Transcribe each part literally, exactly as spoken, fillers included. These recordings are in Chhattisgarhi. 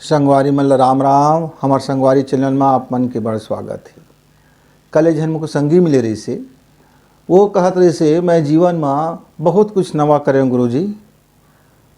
संगवारी मन ल राम राम। हमर संगवारी चैनल म आप मन के बड़ स्वागत हे। कल एक झन मोके संगी मिले रहिसे, वो कहत रहिसे, "मैं जीवन म बहुत कुछ नवा करेंव गुरुजी,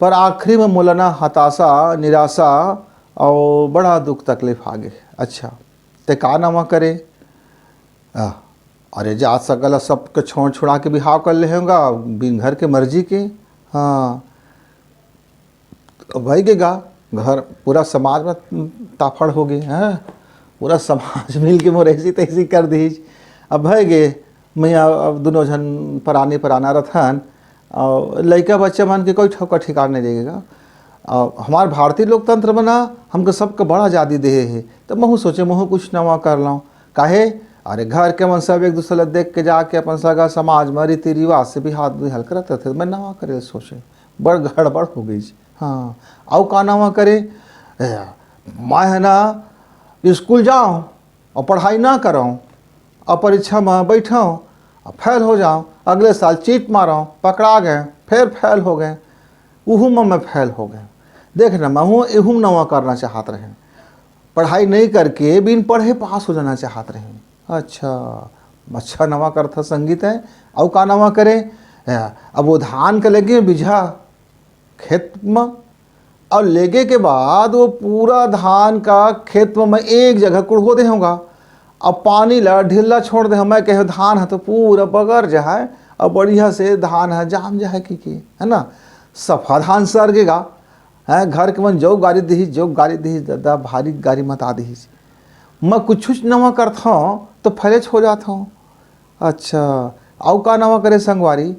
पर आखिरी म मोला ना हताशा, निराशा अउ बड़ा दुख तकलीफ आ गे।" "अच्छा, ते का नवा करे?" "आ, अरे, जात सगा ल सबके छोड़ छुड़ा के बिहाव कर लेहेंव गा, बिन घर के मर्जी के।" "हाँ।" तो भई गे गा, घर पूरा समाज म ताफड़ हो गे, हैं? पूरा समाज मिल के मोर ऐसी तैसी कर दीस। अब भई गे, मैं अब दुनों झन परानी पराना रथन, अउ लइका बच्चा मन के कोई ठौका ठिकाना नहीं रहेगा। अउ हमार भारतीय लोकतंत्र म ना हमके सबके बड़ा आजादी देहे हे, त महू सोचे महू कुछ नवा कर लौं। काहे? अरे, घर के मन सब एक दूसरे ल देख के जाके अपन सगा समाज म रीति रिवाज से बिहाव बिहाल करत रथे, मैं नवा करे ल सोचे। बड़ गड़बड़ हो गई। हाँ, अउ का नवा करे? ए, मैं ह ना स्कूल जाऊँ अउ पढ़ाई ना करूँ, अउ परीक्षा म बैठूँ अउ फेल हो जाऊँ, अगले साल चीट मारूँ, पकड़ा गए, फिर फेल हो गए, उहू म मैं फेल हो गए। देख ना, मैं हूँ एहू म नवा करना चाहत रहे, पढ़ाई नहीं करके बिन पढ़े पास हो जाना चाहत रहे। अच्छा, अच्छा नवा करथा संगी तैं, अउ का नवा करे? ए, अब वो धान के लगे बीजा खेत म, अउ लेगे के बाद वो पूरा धान का खेत म मैं एक जगह कुड़हो देहूँगा, अब पानी ला ढिल्ला छोड़ देहूँ। मैं कहे धान ह तो पूरा बगर जाए, अब बढ़िया से धान ह जाम जाए की, की, है ना, सफा धान सरगेगा। हैं, घर के मन जो गारी दिहिस, जो गारी दिहिस, दादा भारी गारी मता दिहिस। मैं कुछ नवा करथौं तो फैलेच हो जाथौं। अच्छा, अउ का नवा करे संगवारी?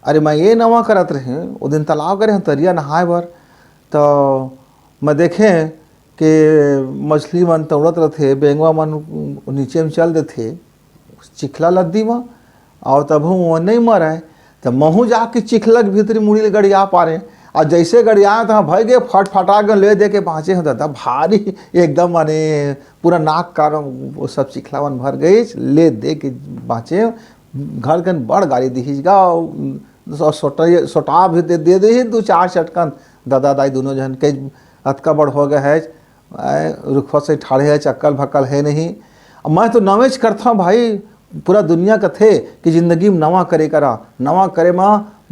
अरे, मैं ये नवा करत रहें, वो दिन तालाब गए रहें तरिया नहाए बर, तो मैं देखें कि मछली मन तौड़त रथे, बेंगवा मन नीचे म चल देथे चिखला लद्दी म, अउ तभू वो नहीं मरय। त महू जाके चिखला के भीतरी मुड़ी ले गड़िया पारे, अउ जैसे गड़िया त भई गे फटफटा के ले दे के बाँचे हौं दादा, भारी एकदम माने पूरा नाक कान वो सब चिखला मन भर गइस, ले दे के बाँचे। घर कन बड़ गारी दिहिस गा, अउ सो-, सोटा-, सोटा भी दे, दे दिहिस दू चार चटकन। दादा दाई दुनों झन के अतका बड़ हो गए हे, आय, रुखवा से ठाढ़े हे, चक्कल भक्कल हे नहीं। अब मैं तो नवेच करथौं भाई, पूरा दुनिया कथे कि जिंदगी म नवा करे करा, नवा करे म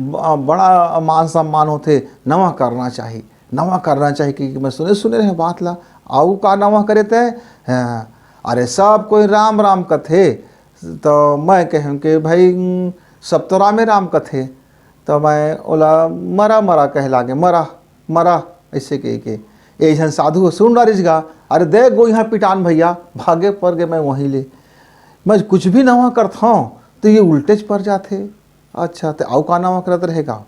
ब-, बड़ा मान सम्मान होथे, नवा करना चाही, नवा करना चाही, कि मैं सुने, सुने रहे बात ला, अउ का नवा करे तैं? हाँ, अरे सब कोई राम राम कथे, तो मैं कहेंव कि भाई, सब तो रामे राम कथे, तो मैं ओला मरा मरा कहे लागे, मरा मरा, ऐसे कह के। एक झन साधु ह सुन डारिस गा, अरे देख गो इहाँ पिटान भैया, भागे पर गे मैं वहीं ले। मैं कुछ भी नवा करथौं, तो ये उल्टेच पर जाथे। अच्छा, त अउ का नवा करत रहेगा?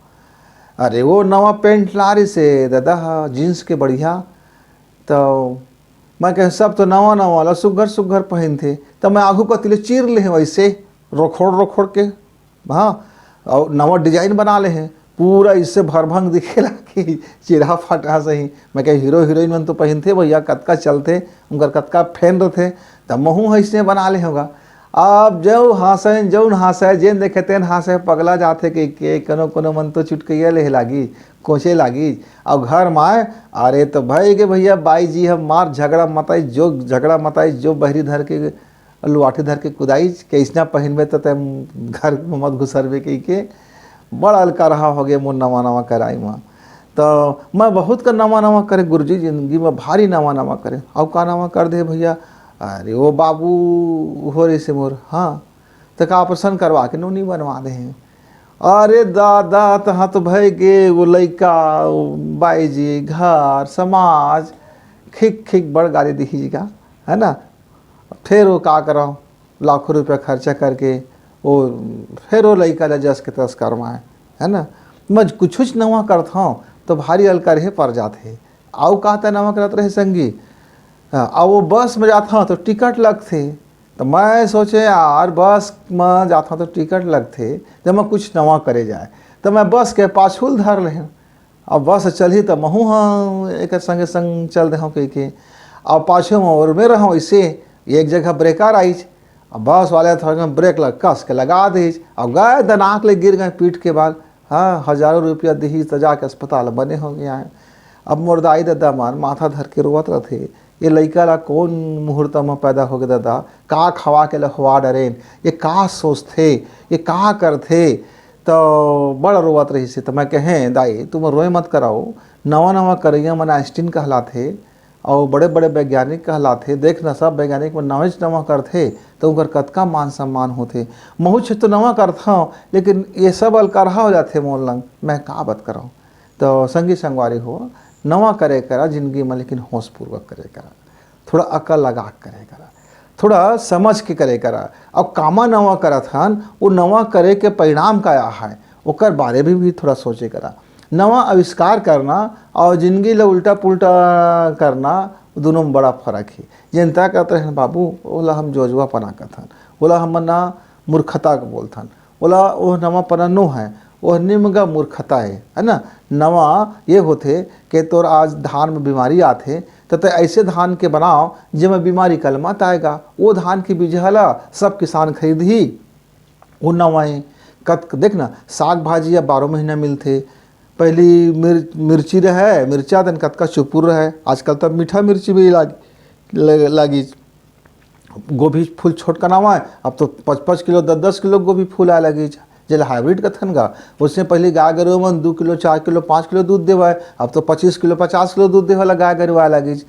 अरे वो नवा पैंट लारिस हे दादा ह, जींस के बढ़िया, तो मैं कहे सब तो नवा नवा ला सुग्घर सुग्घर पहिनथे, त मैं आघू कति ले चीर लेहेंव ऐसे रोखोड़ रोखोड़ के। हाँ, अउ नवा डिजाइन बना ले हे, पूरा इससे भरभंग दिखेला कि चिरहा फटहा सही। मैं कहे हीरो हीरोइन मन तो पहिनथे भैया, कतका चलथे, उनकर कतका फैन रथे, त महू ह इसने बना लेहौं गा। अब जउ हाँसय, जउन हाँसय, जेन देखे तेन हाँसय, पगला जाथे कि, कि कोनो कोनो मन तो चुटकैया लेहे लागी, कोचे लागी। अउ घर म आए, अरे त भई गे भैया, बाई जी ह मार झगड़ा मताई, जो झगड़ा मताई, जो बहरी धर के लुआठी धर के कुदाइच, कइसना पहिनबे त तैं घर म मत घुसरबे कहिके। बड़ा अलकरहा होगे मोर नवा नवा कराई म। त मैं बहुत का नवा नवा करे गुरुजी, जिंदगी म भारी नवा नवा करे। अउ का नवा कर दे भैया? अरे वो बाबू हो रहिसे मोर, हाँ, त का ऑपरेशन करवा के नोनी बनवा दे हे। अरे दादा, तहाँ तो भई गे वो लइका, वो बाई जी, घर, समाज, खिक खिक बड़ गारी दिहिस गा, है ना? फेर वो का करौं, लाखों रुपया खर्चा करके वो फेर वो लइका ला जस के तस करवाएँ, है ना? मैं कुछुच नवा करथौं तो भारी अलकरहे पर जाथे। अउ का तैं नवा करत रहे संगी? हाँ, अउ वो बस म जाथौं तो टिकट लगथे। त मैं सोचे यार बस म जाथौं तो टिकट लगथे, त मैं कुछ नवा करे जाए। त मैं बस के पाछू ल धर लेहेंव। अब बस चलही त महूँ ह एकर संगे संग चल देहौं कहिके। अब पाछू म ओरमे रहौं, अइसे एक जगह ब्रेकर आइच। अब बस वाले थोड़ा कन ब्रेक ल कस के लगा दिस। अब गए दनाक ले गिर गए पीठ के बल। हाँ, हजारों रुपया दिहिस त जाके अस्पताल बने होगे आए। अब मोर दाई ददा मन माथा धर के रोवत रथे, "ये लइका ला कौन मुहूर्त म पैदा होगे ददा? का खवा के लखवा डरेन? ये का सोचथे? ये का करथे?" तो बड़ रोवत रहिस हे। तो मैं कहें, "दाई, तुम रोए मत कराओ, नवा नवा करइया मन आइंस्टीन कहलाथे, अउ बड़े बड़े वैज्ञानिक कहलाथे। देख न, सब वैज्ञानिक मन नवेच नवा करथे, तो उनकर कतका मान सम्मान होथे। महूँ तो नवा करथव, लेकिन ये सब अलकरहा हो जाथे मोर लंग, मैं का बात करव?" तो संगी संगवारी हो, नवा करे करा जिंदगी में, लेकिन होशपूर्वक करे करा, थोड़ा अकल लगा के करे करा, थोड़ा समझ के करे करा। अब कामा नवा करत हन, वो नवा करे के परिणाम का है, ओकर बारे में भी थोड़ा सोचे करा। नवा आविष्कार करना और जिंदगी ला उल्टा पुल्टा करना, दोनों में बड़ा फर्क है। जनता कहते हैं, "बाबू, ओला हम जोजवा पना कहथन, ओला हमन ना मूर्खता के बोलथन, ओला ओह नवा पना नो है, ओह निमगा मूर्खता है, है ना?" नवा ये होथे कि तोर आज धान में बीमारी आथे, तो तय ऐसे धान के बनाओ जेमा बीमारी कल मत आएगा। वो धान के बीजहा ला सब किसान खरीदही, वो नवा है। कत-, देख ना, साग भाजी अब बारह महीना मिलथे। पहली मिर-, मिर्ची रहे, मिर्चा तन कतका चुपुर रहे, आजकल तो मीठा मिर्ची भी लाग-, लग-, लागिच। गोभी फूल छोट कनावा है, अब तो पाँच पाँच किलो, दस दस किलो गोभी फूल आए लगिच, जेला हाइब्रिड कथन गा। उससे पहले गाय गरु मन दो किलो, चार किलो, पाँच किलो दूध देवाए, अब तो पच्चीस किलो, पचास किलो दूध देवे वाला गाय गरु आए लगिच।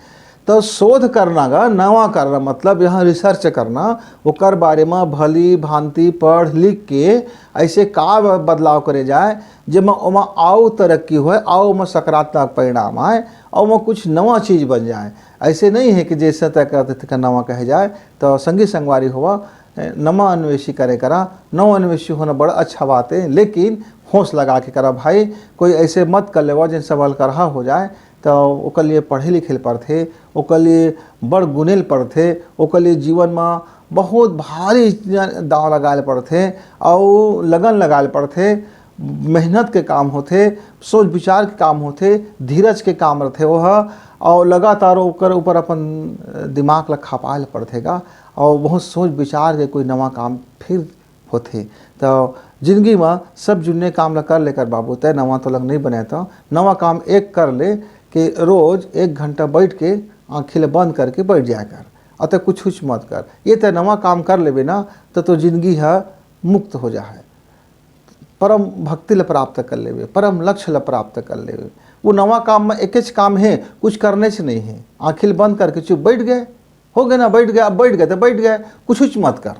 तो शोध करना गा, नवा करना, मतलब यहाँ रिसर्च करना, ओकर बारे में भली भांति पढ़ लिख के ऐसे का ब-, बदलाव करे जाए, जेमा ओमा आउ तरक्की होए, आउ ओमा सकारात्मक परिणाम आए, और ओमा कुछ नवा चीज बन जाए। ऐसे नहीं है कि जैसे तय करते थे नवा कहे जाए। तो संगी संगवारी होवा, नवा अन्वेषी करे करा। नवा अन्वेषी होना बड़ा अच्छा बात है, लेकिन होश लगा के करा भाई। कोई ऐसे मत कर लेवा जिन सब अलकरहा हो जाए। तो ओकर लिए पढ़े लिखे ल पड़थे, ओकर लिए बड़ गुने ल पड़थे, ओकर लिए जीवन में बहुत भारी दाव लगाए ल पड़थे, और लगन लगाए ल पड़थे। मेहनत के काम होथे, सोच विचार के काम होथे, धीरज के काम रथे ओह, और लगातार ओकर ऊपर अपन दिमाग ला खपाए ल पड़थे गा, और बहुत सोच विचार के कोई नवा काम फिर होथे। तो जिंदगी में सब जुन्ने काम ला कर लेकर बाबू, तय नवा तो लग नहीं बने, तो नवा काम एक कर ले कि रोज एक घंटा बैठ के आँखी ला बंद करके बैठ जाया कर, और तय कुछ कुछ मत कर। ये तय नवा काम कर लेबे ना, तो, तो जिंदगी ह मुक्त हो जा है। परम भक्ति ल प्राप्त कर लेबे, परम लक्ष्य ल प्राप्त कर लेबे। वो नवा काम में एकेच काम है, कुछ करने से नहीं है। आँखी ल बंद करके चुप बैठ गए, हो गए ना, बैठ गए, अब बैठ गए तो बैठ गए, कुछ कुछ मत कर।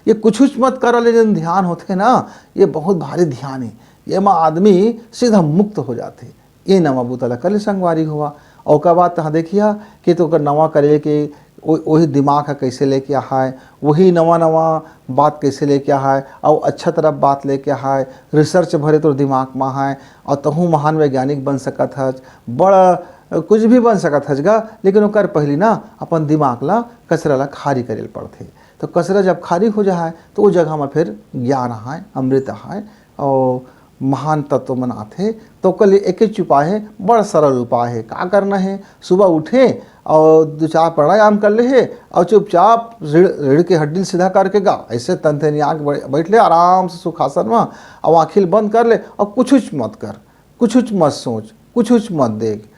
ये कुछ कुछ मत कर वाले जन ध्यान होते ना, ये बहुत भारी ध्यान है। ये में आदमी सीधा मुक्त हो जाते। ये नवा बूता ल कर ले संगवारी हुआ। और ओकर बाद तहाँ देखिया कि तो ओकर नवा करे के ओ-, वही दिमाग ह कैसे लेके आहाय, वही नवा नवा बात कैसे लेके आहाय, और अच्छा तरफ बात लेके आहाय, रिसर्च भरे तोर दिमाग में आहाय, और तहूँ महान वैज्ञानिक बन सकत हच, बड़ा कुछ भी बन सकत हच गा, लेकिन ओकर पहली ना अपन दिमाग ला, कचरा ला खारी करे ल पड़थे। तो कचरा जब खारी हो जाए तो वो जगह में फिर ज्ञान आए, अमृत आए और महान तत्व मन आथे। तो ओकर लिए एक ही उपाय है, बड़ सरल उपाय है। का करना है? सुबह उठे और दो चार प्राणायाम कर ले है और चुपचाप रीढ़, रीढ़ के हड्डी सीधा करके गा, ऐसे तनथेनिया के बैठ ले आराम से सुखासन में, और आँखी ल बंद कर ले और कुछ कुछ मत कर, कुछ कुछ मत सोच, कुछ कुछ मत देख।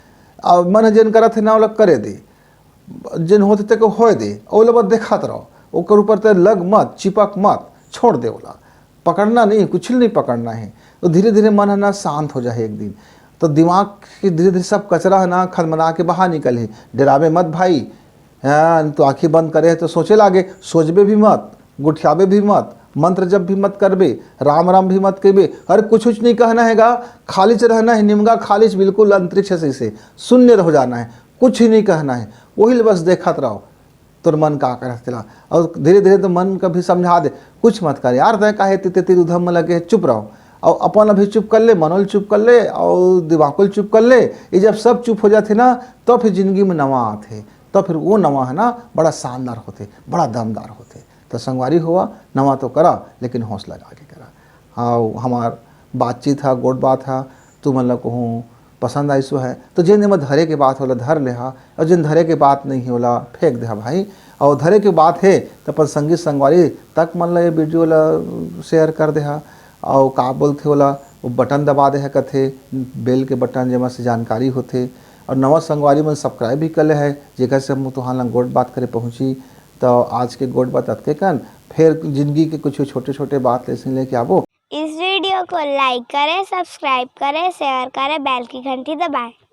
और मन जेन करत है ना, ओला करे दे, जेन होथे तेको होए दे, ओला बस देखत रहो, ओकर ऊपर ते लग मत, चिपक मत, छोड़ दे ओला। पकड़ना नहीं, कुछ नहीं पकड़ना है। तो धीरे धीरे मन है ना शांत हो जाए एक दिन, तो दिमाग के धीरे धीरे सब कचरा है ना खनमना के बाहर निकल ही। डरावे मत भाई। हाँ, तो आँखी बंद करे है तो सोचे लागे, सोचबे भी मत, गुठियाबे भी मत, मंत्र जप भी मत करबे, राम राम भी मत कहिबे। अरे कुछ कुछ नहीं कहना है गा, खालिच रहना है, निमगा खालिच, बिल्कुल अंतरिक्ष से, से शून्य हो जाना है, कुछ ही नहीं कहना है। वही ल बस देखत रहो, तोर मन का करत तेला। और धीरे धीरे तो मन का भी समझा दे, कुछ मत कर यार, तय काहे तीते तीर उधम में लगे, चुप रहो। और अपन अभी चुप कर ले, मनो ल चुप कर ले और दिमागो ल चुप कर ले। ये जब सब चुप हो जाथे ना, तो फिर जिंदगी में नवा आथे, तो फिर वो नवा है ना, बड़ा शानदार होथे, बड़ा दमदार होथे। तो संगवारी होवा, नवा तो करा, लेकिन हौसला लगा के करा। हाँ, हमार बातचीत हा, गोठ बात हा, तुमन ला कहूँ पसंद आइस हे, तो जेन एमा धरे के बात हे, ओला धर ले हा, और जेन धरे के बात नहीं हे, ओला फेंक दे हा भाई। और धरे के बात हे, तो अपन संगी संगवारी तक मन ला ये video ला share कर दे हा। और का बोलथे ओला, वो button दबा दे हा, कथे bell के button, जेमा से जानकारी होथे। और नवा संगवारी मन subscribe भी कर ले है, जेकर से हम तुहान ला गोठ बात करे पहुँची। तो आज के गोठ बात अतके कन, फेर जिंदगी के कुछ छोटे-छोटे बात ले से लेके आबो। इस वीडियो को like करें, subscribe करें, share करें, bell की घंटी दबाएं।